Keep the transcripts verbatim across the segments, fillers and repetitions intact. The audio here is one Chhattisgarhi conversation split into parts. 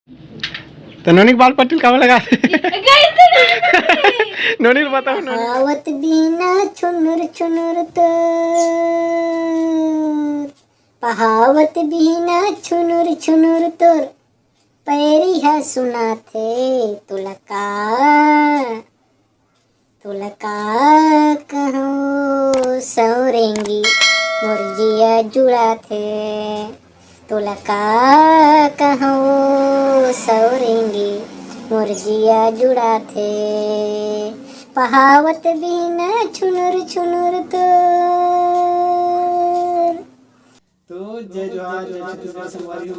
त नोनी के बाल पट्टी ल काबर लगा? नोनी ल बताओ, नोनी। पहावत बिहना छुनुर छुनुर तोर, पहावत बिहना छुनुर छुनुर तोर, पैरी ह सुनाथे तोला का, तोला का कहूँ सौरेंगी मोर जिया जुड़ाथे, तोला का कहूँ सौरेंगी मोर जिया जुड़ाथे, पहावत बिहना छुनुर छुनुर तोर। तो जय जोहार, जय छत्तीसगढ़ संगवारी हो।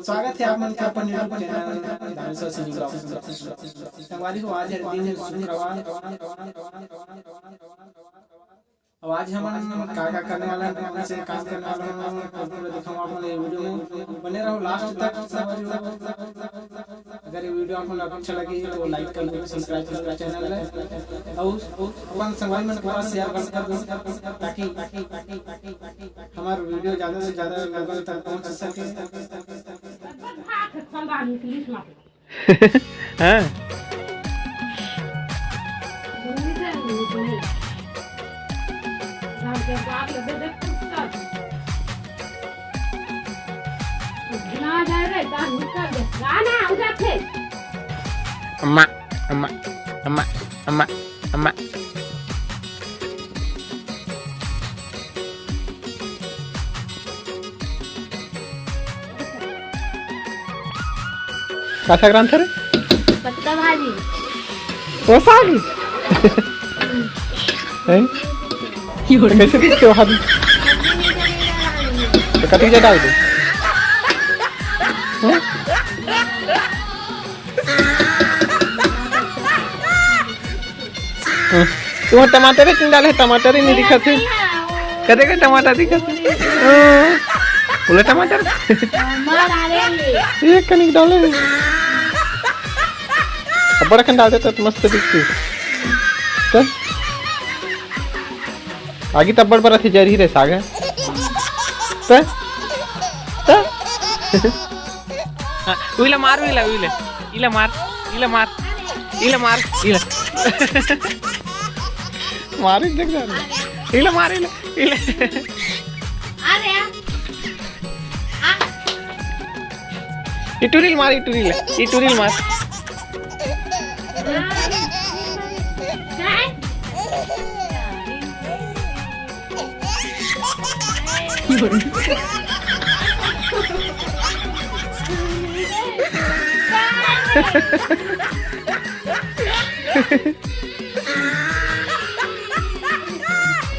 स्वागत है आप मन के अपन YouTube channel Daneshwar Singh vlog। संगवारी हो, आज है दिन शुक्रवार। अब आज हमन का का करने वाला हैं, कौन से काम करने वाला हैं, पूरा दिखाऊँ आप मन ये वीडियो में। बने रहो लास्ट तक संगवारी हो। अगर ये वीडियो आप मन अच्छा लगे तो लाइक कर लो, सब्सक्राइब कर लो चैनल ला। और अपन संगवारी मन के पास शेयर कर दो, ताकि हमार वीडियो ज्यादा से ज्यादा लोगन तक पहुंच सके। हाँ। अम्मा, अम्मा, अम्मा, अम्मा, अम्मा। का साग रांधथे रे? पत्ता भाजी। वो साग? हैं? तो कैसे पीसते हो हाथ में? तो कटी जा डाल दे। हैं? हम्म। तुमन टमाटर ही डाले, टमाटर ही नहीं दिखत हे। कते के टमाटर दिखत हे? हम्म। बोले टमाटर। एक कनिक डाले। अब्बड़ अकन डाल देता तो मस्त दिखती। तो आगी तब बड़ बड़ा थी जरी रे साग। त? त? हाँ, उइला मार, उइला, उइला। इला मार, इला मार, इला मार, इला। मार ही देख जा रहा। इला मार, इला, इला। आ रे, आ। आ। इटुरिल मार, इटुरिल, इटुरिल मार।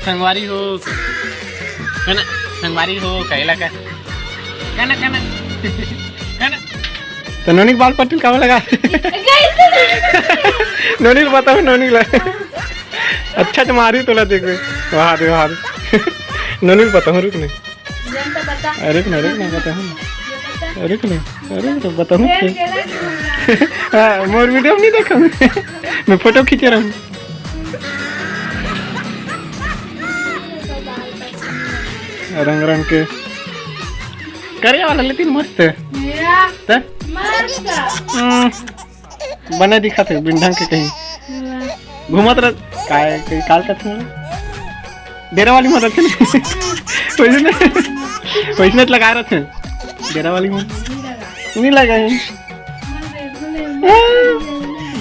संगवारी हो, कना, संगवारी हो, कहला का, कना, कना, कना। तो नोनी के बाल पट्टी ल काबर लगा? नोनी ल बताओ, नोनी ल। अच्छा तो मारी तोला देखबे। वाह रे, वाह रे। नोनी ल बताओ, रुक नहीं। अरे रुक ना, रुक ना, बताओ ना। अरे रुक ना, अरे रुक ना, बताओ ना। हाँ, मोर वीडियो में नहीं देखा मैं। मैं फोटो खींच रहा हूँ। रंग रंग के। करिया वाला लेकिन मस्त है। मेरा त? मस्त। हम्म, बने दिखत हे, बिन ढंग के कहीं। वाह। घूमत रह, काय, कहीं काल कथे ना? डेरा वाली मत रखे ना। वैसे ना, वैसे ना लगा रखे। डेरा वाली मत। नहीं लगा है।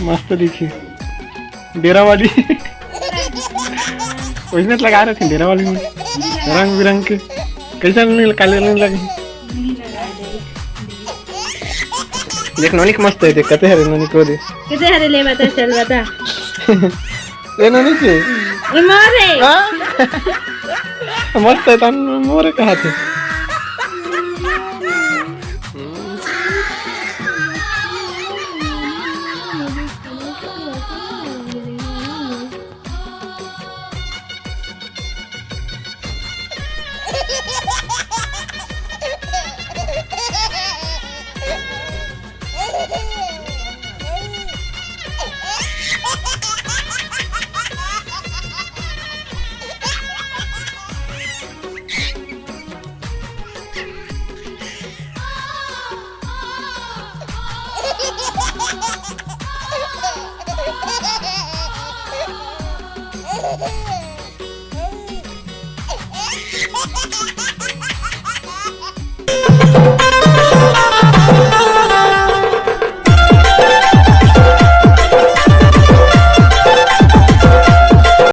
मस्त दिखी। डेरा वाली। वैसे तो लगा रहे थे डेरा वाली में, रंग बिरंग के। कैसे नहीं, काले नहीं लगे। देख नोनी के मस्त है, देख कते हरे नोनी को दे। कते हरे ले बता, चल बता। ए नोनी के। ए मोरे। हाँ? मस्त है तन मोरे कहा थे।